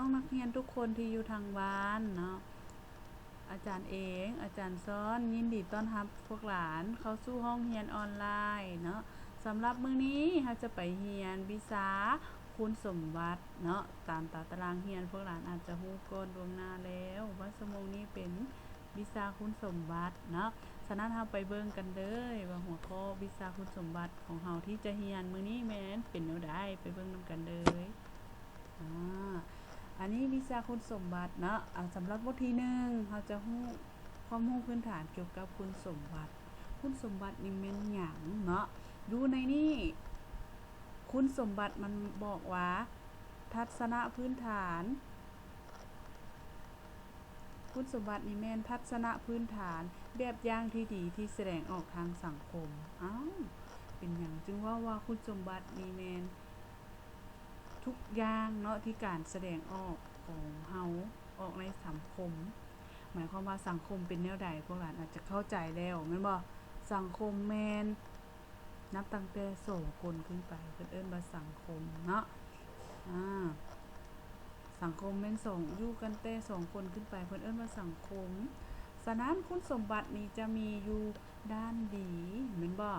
ນ້ອງນັກຮຽນທຸກຄົນທີ່ຢູ່ທາງບ້ານເນາະ, ອາຈານເອງ ອາຈານຊອນ ຍິນດີຕ້ອນຮັບພວກຫຼານເຂົ້າສູ່ຫ້ອງຮຽນອອນລາຍເນາະ. ສຳລັບມື້ນີ້ເຮົາຈະໄປຮຽນວິຊາຄຸນສົມບັດເນາະ. ຕາມຕາຕະລາງຮຽນພວກຫຼານອາດຈະຮູ້ກ່ອນລ່ວງໜ້າແລ້ວວ່າຊົ່ວໂມງນີ້ເປັນວິຊາຄຸນສົມບັດເນາະ. ສະນັ້ນເຮົາໄປເບິ່ງກັນເລີຍວ່າຫົວຂໍ້ວິຊາຄຸນສົມບັດຂອງເຮົາທີ່ຈະຮຽນມື້ນີ້ແມ່ນເປັນແນວໃດ, ໄປເບິ່ງນຳກັນເລີຍ. ອາ ອັນນີ້ວິຊາຄຸນສົມບັດເນາະ. ອາ ສຳລັບບົດທີໜຶ່ງ ເຮົາຈະຮູ້ຄວາມຮູ້ພື້ນຖານກ່ຽວກັບຄຸນສົມບັດ. ຄຸນສົມບັດນີ້ແມ່ນຫຍັງເນາະ? ຢູ່ໃນນີ້ຄຸນສົມບັດມັນບອກວ່າ ທັດສະນະພື້ນຖານ, ຄຸນສົມບັດນີ້ແມ່ນທັດສະນະພື້ນຖານ ແບບຢ່າງທີ່ດີທີ່ສະແດງອອກທາງສັງຄົມ. ອ້າວ ເປັນຫຍັງຈຶ່ງເວົ້າວ່າຄຸນສົມບັດນີ້ແມ່ນ ທຸກຢ່າງເນາະ ທີ່ການສະແດງອອກຂອງເຮົາອອກໃນສັງຄົມ. ໝາຍຄວາມວ່າສັງຄົມເປັນແນວໃດ? ພວກຫຼານອາດຈະເຂົ້າໃຈແລ້ວແມ່ນບໍ່? ສັງຄົມແມ່ນນັບຕັ້ງແຕ່ສອງຄົນຂຶ້ນໄປ ເພິ່ນເອີ້ນວ່າສັງຄົມເນາະ. ອາ ສັງຄົມແມ່ນສອງ ຢູ່ກັນແຕ່ສອງຄົນຂຶ້ນໄປ ເພິ່ນເອີ້ນວ່າສັງຄົມ. ສະນັ້ນຄຸນສົມບັດນີ້ຈະມີຢູ່ດ້ານດີແມ່ນບໍ່?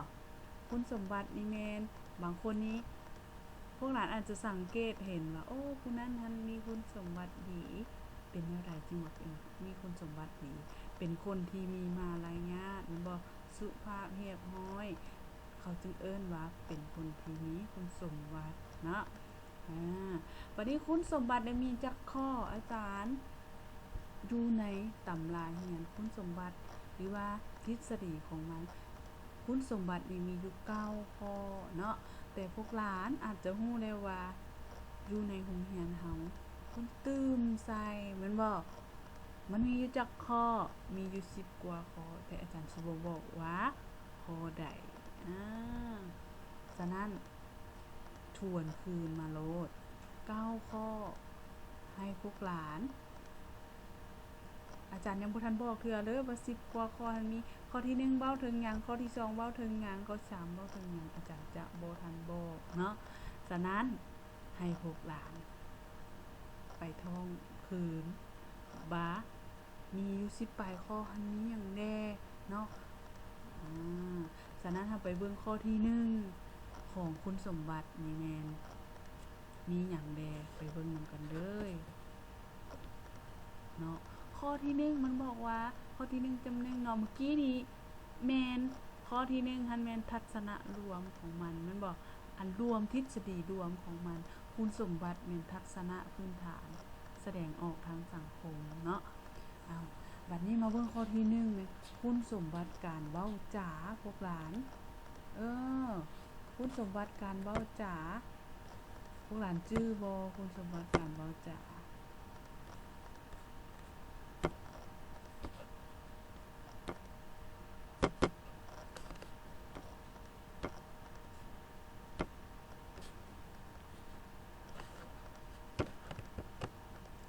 ຄຸນສົມບັດນີ້ແມ່ນ ບາງຄົນນີ້ ພວກຫຼານອາດຈະສັງເກດເຫັນວ່າ ໂອ້ ຜູ້ນັ້ນຫັ້ນມີຄຸນສົມບັດດີ. ເປັນແນວໃດຈຶ່ງວ່າເປັນ ມີຄຸນສົມບັດດີ? ເປັນຄົນທີ່ມີມາລະຍາດແມ່ນບໍ່? ສຸພາບຮຽບຮ້ອຍ ເຂົາຈຶ່ງເອີ້ນວ່າເປັນຄົນທີ່ມີຄຸນສົມບັດເນາະ. ອາ ບັດນີ້ຄຸນສົມບັດໄດ້ມີຈັກຂໍ້ອາຈານ? ຢູ່ໃນຕຳລາຮຽນຄຸນສົມບັດ ຫຼືວ່າທິດສະດີຂອງມັນ ຄຸນສົມບັດນີ້ມີຢູ່ເກົ້າຂໍ້ເນາະ. ແຕ່ພວກຫຼານອາດຈະຮູ້ແລ້ວວ່າ ຢູ່ໃນໂຮງຮຽນເຮົາເພິ່ນຕື່ມໃສ່ແມ່ນບໍ່? ມັນມີຢູ່ຈັກຂໍ້? ມີຢູ່ສິບກວ່າຂໍ້ ແຕ່ອາຈານຊິບໍ່ບອກວ່າຂໍ້ໃດ. ອາ ສະນັ້ນ ທວນຄືນມາໂລດ ເກົ້າຂໍ້ ໃຫ້ພວກຫຼານ. ອາຈານຍັງບໍ່ທັນບອກເທື່ອເດີວ່າສິບກວ່າຂໍ້ຫັ້ນມີ ຂໍ້ທີໜຶ່ງເວົ້າເຖິງຫຍັງ, ຂໍ້ທີສອງເວົ້າເຖິງຫຍັງ, ຂໍ້ທີສາມເວົ້າເຖິງຫຍັງ, ອາຈານຈະບໍ່ທັນບອກເນາະ. ສະນັ້ນ ໃຫ້ພວກຫຼານໄປທ່ອງຄືນວ່າ ມີຢູ່ສິບປາຍຂໍ້ຫັ້ນມີຫຍັງແດ່ເນາະ. ອາ ສະນັ້ນເຮົາໄປເບິ່ງຂໍ້ທີໜຶ່ງຂອງຄຸນສົມບັດນີ້ແມ່ນມີຫຍັງແດ່ ໄປເບິ່ງນຳກັນເລີຍເນາະ. ຂໍ້ທີໜຶ່ງມັນບອກວ່າ ຂໍ້ທີໜຶ່ງຈຳໜຶ່ງເນາະ ເມື່ອກີ້ນີ້ ແມ່ນ ຂໍ້ທີໜຶ່ງຫັ້ນແມ່ນທັດສະນະລວມຂອງມັນແມ່ນບໍ່? ອັນລວມ ທິດສະດີລວມຂອງມັນ. ຄຸນສົມບັດແມ່ນທັດສະນະພື້ນຖານ ສະແດງອອກທາງສັງຄົມເນາະ. ເອົາ ບັດນີ້ມາເບິ່ງຂໍ້ທີໜຶ່ງແມ່ນ ຄຸນສົມບັດການເວົ້າຈາ ພວກຫຼານ. ເອີ ຄຸນສົມບັດການເວົ້າຈາ ພວກຫຼານຈື່ບໍ່? ຄຸນສົມບັດການເວົ້າຈາ.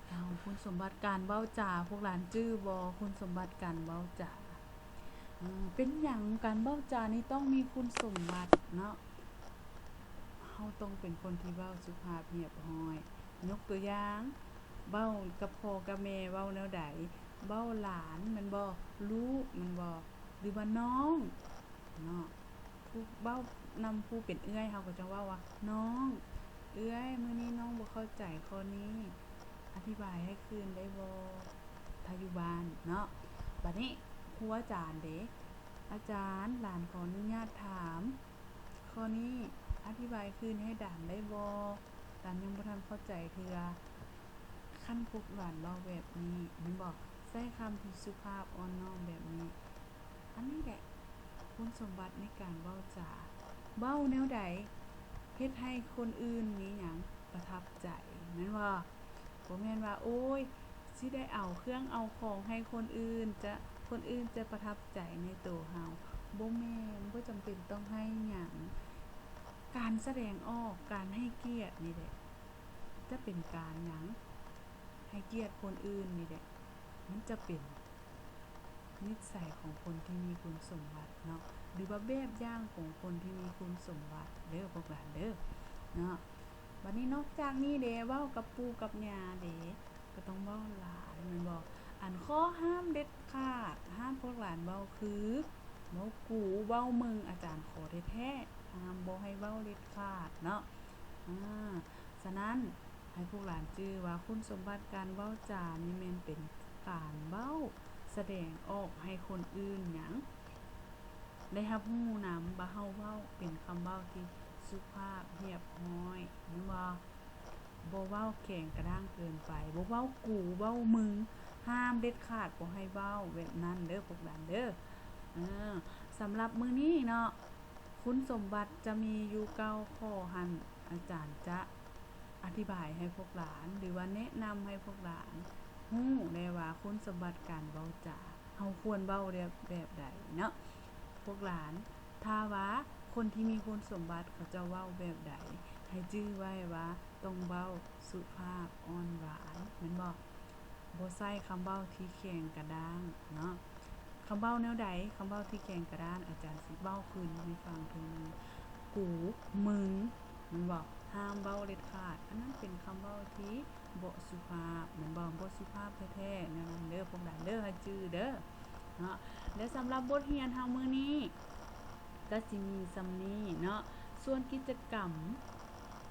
ເອົາ ຄຸນສົມບັດການເວົ້າຈາ ພວກຫຼານຈື່ບໍ່? ຄຸນສົມບັດການເວົ້າຈາ. ເປັນຫຍັງການເວົ້າຈານີ້ຕ້ອງມີຄຸນສົມບັດເນາະ? ເຮົາຕ້ອງເປັນຄົນທີ່ເວົ້າສຸພາບຮຽບຮ້ອຍ. ຍົກຕົວຢ່າງ ເວົ້າກັບພໍ່ກັບແມ່ເວົ້າແນວໃດ? ເວົ້າຫຼານແມ່ນບໍ່? ລູກແມ່ນບໍ່? ຫຼືວ່ານ້ອງເນາະ? ຜູ້ເວົ້ານຳຜູ້ເປັນເອື້ອຍ ເຮົາກໍຈະເວົ້າວ່າ ນ້ອງ ເອື້ອຍ ມື້ນີ້ນ້ອງບໍ່ເຂົ້າໃຈຂໍ້ນີ້ ອະທິບາຍໃຫ້ຄືນໄດ້ບໍ່? ຖ້າຢູ່ບ້ານເນາະ. ບັດນີ້ຄູອາຈານເດ ອາຈານ ຫຼານຂໍອະນຸຍາດຖາມ ຂໍ້ນີ້ອະທິບາຍຄືນໃຫ້ຫຼານໄດ້ບໍ່? ຫຼານຍັງບໍ່ທັນເຂົ້າໃຈເທື່ອ. ຄັນພວກຫຼານເວົ້າແບບນີ້ແມ່ນບໍ່? ໃຊ້ຄຳທີ່ສຸພາບອ່ອນນ້ອມແບບນີ້ ອັນນີ້ແຫຼະຄຸນສົມບັດໃນການເວົ້າຈາ. ເວົ້າແນວໃດເຮັດໃຫ້ຄົນອື່ນມີຫຍັງ? ປະທັບໃຈແມ່ນບໍ່? ບໍ່ແມ່ນວ່າ ໂອ້ຍ ຊິໄດ້ເອົາເຄື່ອງເອົາຂອງໃຫ້ຄົນອື່ນ ຈະ ຄົນອື່ນຈະປະທັບໃຈໃນໂຕເຮົາ. ບໍ່ແມ່ນ, ບໍ່ຈຳເປັນຕ້ອງໃຫ້ຫຍັງ. ການສະແດງອອກ, ການໃຫ້ກຽດນີ້ແຫຼະ ຈະເປັນການຫຍັງ? ໃຫ້ກຽດຄົນອື່ນນີ້ແຫຼະ. ມັນຈະເປັນນິດໄສຂອງຄົນທີ່ມີຄຸນສົມບັດເນາະ ຫຼືວ່າແບບຢ່າງຂອງຄົນທີ່ມີຄຸນສົມບັດເດີພວກຫຼານເດີເນາະ. ບັດນີ້ນອກຈາກນີ້ເດ ເວົ້າກັບປູ່ກັບຍ່າເດ ກໍຕ້ອງເວົ້າຫຼາຍແມ່ນບໍ່? ອັນຂໍ້ຫ້າມເດັດຂາດ ຫ້າມພວກຫຼານເວົ້າຄື ເວົ້າກູ ເວົ້າມຶງ ອາຈານຂໍແທ້ໆ ຫ້າມບໍ່ໃຫ້ເວົ້າເດັດຂາດເນາະ. ອາ ສະນັ້ນ ໃຫ້ພວກຫຼານຈື່ວ່າຄຸນສົມບັດການເວົ້າຈານີ້ແມ່ນເປັນການເວົ້າສະແດງອອກໃຫ້ຄົນອື່ນຫຍັງ ໄດ້ຮັບຮູ້ນຳວ່າເຮົາເວົ້າເປັນຄຳເວົ້າທີ່ສຸພາບຮຽບຮ້ອຍ ແມ່ນບໍ່? ບໍ່ເວົ້າແຂງກະດ້າງເກີນໄປ ບໍ່ເວົ້າກູ ເວົ້າມຶງ ຫ້າມເດັດຂາດ ບໍ່ໃຫ້ເວົ້າແບບນັ້ນເດີພວກຫຼານເດີ. ເອີ ສຳລັບມື້ນີ້ເນາະ ຄຸນສົມບັດຈະມີຢູ່ເກົ້າຂໍ້ຫັ້ນ ອາຈານຈະອະທິບາຍໃຫ້ພວກຫຼານ ຫຼືວ່າແນະນຳໃຫ້ພວກຫຼານຮູ້ແດ່ວ່າຄຸນສົມບັດການເວົ້າຈາ ເຮົາຄວນເວົ້າແບບ ແບບໃດເນາະ ພວກຫຼານ. ຖ້າວ່າຄົນທີ່ມີຄຸນສົມບັດເຂົາເຈົ້າເວົ້າແບບໃດ ໃຫ້ຈື່ໄວ້ວ່າຕ້ອງເວົ້າສຸພາບອ່ອນຫວານ ແມ່ນບໍ່? ບໍ່ໃຊ້ຄຳເວົ້າທີ່ແຂງກະດ້າງເນາະ. ຄຳເວົ້າແນວໃດ? ຄຳເວົ້າທີ່ແຂງກະດ້າງ ອາຈານຊິເວົ້າຄືນໃຫ້ຟັງເທື່ອໜຶ່ງ ກູ ມຶງ ແມ່ນບໍ່? ຫ້າມເວົ້າເດັດຂາດ ອັນນັ້ນເປັນຄຳເວົ້າທີ່ບໍ່ສຸພາບ ແມ່ນບໍ່? ບໍ່ສຸພາບແທ້ໆ ແນວນັ້ນເດີພວກຫຼານເດີ ໃຫ້ຈື່ເດີເນາະ. ແລະ ສຳລັບບົດຮຽນເຮົາມື້ນີ້ ກະຊິມີສ່ຳນີ້ເນາະ. ສ່ວນກິດຈະກຳ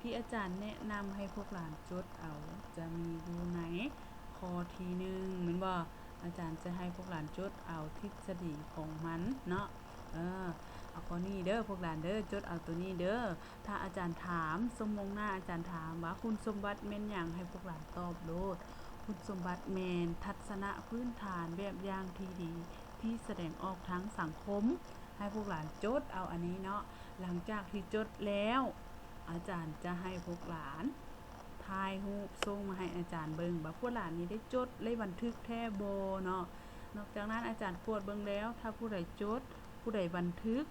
ທີ່ອາຈານແນະນຳໃຫ້ພວກຫຼານຈົດເອົາ ຈະມີຢູ່ໃນຂໍ້ທີໜຶ່ງ ແມ່ນບໍ່? ອາຈານຈະໃຫ້ພວກຫຼານຈົດເອົາທິດສະດີຂອງມັນເນາະ. ເອີ ເອົາຂໍ້ນີ້ເດີພວກຫຼານເດີ ຈົດເອົາໂຕນີ້ເດີ. ຖ້າອາຈານຖາມ ຊົ່ວໂມງໜ້າອາຈານຖາມວ່າຄຸນສົມບັດແມ່ນຫຍັງ ໃຫ້ພວກຫຼານຕອບໂລດ ຄຸນສົມບັດແມ່ນທັດສະນະພື້ນຖານແບບຢ່າງທີ່ດີ ທີ່ສະແດງອອກທາງສັງຄົມ. ໃຫ້ພວກຫຼານຈົດເອົາອັນນີ້ເນາະ. ຫຼັງຈາກທີ່ຈົດແລ້ວ ອາຈານຈະໃຫ້ພວກຫຼານຖ່າຍຮູບສົ່ງມາໃຫ້ອາຈານເບິ່ງວ່າພວກຫຼານນີ້ໄດ້ຈົດ ໄດ້ບັນທຶກແທ້ບໍ່ເນາະ. ນອກຈາກນັ້ນອາຈານກວດເບິ່ງແລ້ວ ຖ້າຜູ້ໃດຈົດ ຜູ້ໃດບັນທຶກ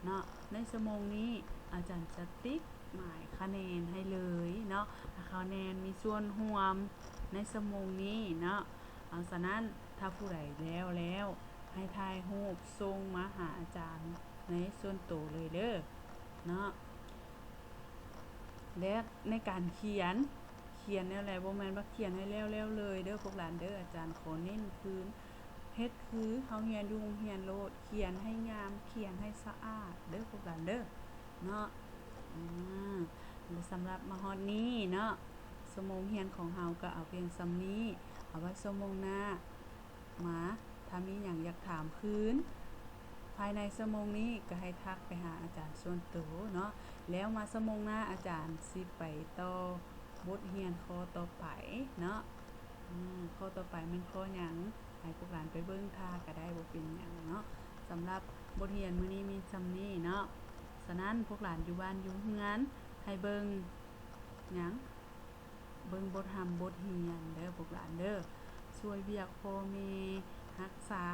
ເນາະ ໃນຊົ່ວໂມງນີ້ ອາຈານຈະຕິກໝາຍຄະແນນໃຫ້ເລີຍເນາະ. ຄະແນນມີສ່ວນຮ່ວມໃນຊົ່ວໂມງນີ້ເນາະ. ເອົາ ສະນັ້ນ ຖ້າຜູ້ໃດແລ້ວແລ້ວ ໃຫ້ຖ່າຍຮູບສົ່ງມາຫາອາຈານໃນສ່ວນໂຕເລີຍເດີເນາະ. ແລະ ໃນການຂຽນ ຂຽນແນວໃດ ບໍ່ແມ່ນວ່າຂຽນໃຫ້ແລ້ວໆເລີຍເດີພວກຫຼານເດີ. ອາຈານຂໍເນັ້ນຄືນ ເຮັດຄືເຮົາຮຽນຢູ່ໂຮງຮຽນໂລດ ຂຽນໃຫ້ງາມ ຂຽນໃຫ້ສະອາດເດີພວກຫຼານເດີເນາະ. ອາ ແລະ ສຳລັບມາຮອດນີ້ເນາະ ຊົ່ວໂມງຮຽນຂອງເຮົາກໍເອົາພຽງສ່ຳນີ້. ເອົາໄວ້ຊົ່ວໂມງໜ້າມາ ຖ້າມີຫຍັງຢາກຖາມຄືນ ພາຍໃນຊົ່ວໂມງນີ້ກໍໃຫ້ທັກໄປຫາອາຈານສ່ວນໂຕເນາະ. ແລ້ວມາຊົ່ວໂມງໜ້າອາຈານຊິໄປຕໍ່ບົດຮຽນຂໍ້ຕໍ່ໄປເນາະ. ອືມ ຂໍ້ຕໍ່ໄປແມ່ນຂໍ້ຫຍັງ ໃຫ້ພວກຫຼານໄປເບິ່ງທ່າກໍໄດ້ ບໍ່ເປັນຫຍັງເນາະ. ສຳລັບບົດຮຽນມື້ນີ້ມີສ່ຳນີ້ເນາະ. ສະນັ້ນ ພວກຫຼານຢູ່ບ້ານຢູ່ເຮືອນໃຫ້ເບິ່ງຫຍັງ? ເບິ່ງບົດຮ່ຳບົດຮຽນເດີພວກຫຼານເດີ. ຊ່ວຍວຽກພໍ່ແມ່ ຮັກສາ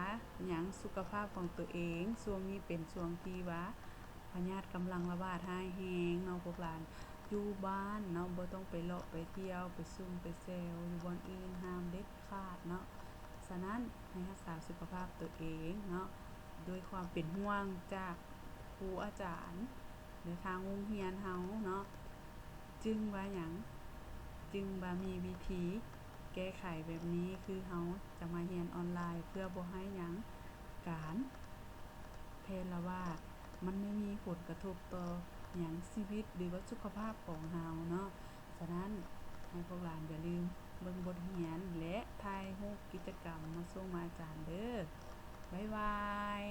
ຫຍັງ ສຸຂະພາບຂອງຕົວເອງ. ຊ່ວງນີ້ເປັນຊ່ວງທີ່ວ່າພະຍາດກຳລັງລະບາດຮ້າຍແຮງເນາະພວກຫຼານ. ຢູ່ບ້ານເນາະ ບໍ່ຕ້ອງໄປເລາະໄປທ່ຽວ ໄປຊຸ່ມໄປແຊວຢູ່ບ່ອນອື່ນ ຫ້າມເດັດຂາດເນາະ. ສະນັ້ນ ໃຫ້ຮັກສາສຸຂະພາບຕົວເອງເນາະ ດ້ວຍຄວາມເປັນຫ່ວງຈາກຄູອາຈານ ແລະ ທາງໂຮງຮຽນເຮົາເນາະ. ຈຶ່ງວ່າຫຍັງ? ຈຶ່ງວ່າມີວິທີແກ້ໄຂແບບນີ້ ຄືເຮົາຈະມາຮຽນອອນລາຍ ເພື່ອບໍ່ໃຫ້ຫຍັງ ການແຜ່ລະບາດ ມັນໄດ້ມີຜົນກະທົບຕໍ່ຫຍັງ ຊີວິດ ຫຼືວ່າສຸຂະພາບຂອງເຮົາເນາະ. ສະນັ້ນ ໃຫ້ພວກຫຼານຢ່າລືມເບິ່ງບົດຮຽນ ແລະ ຖ່າຍຮູບກິດຈະກຳມາສົ່ງມາອາຈານເດີ. ບາຍບາຍ.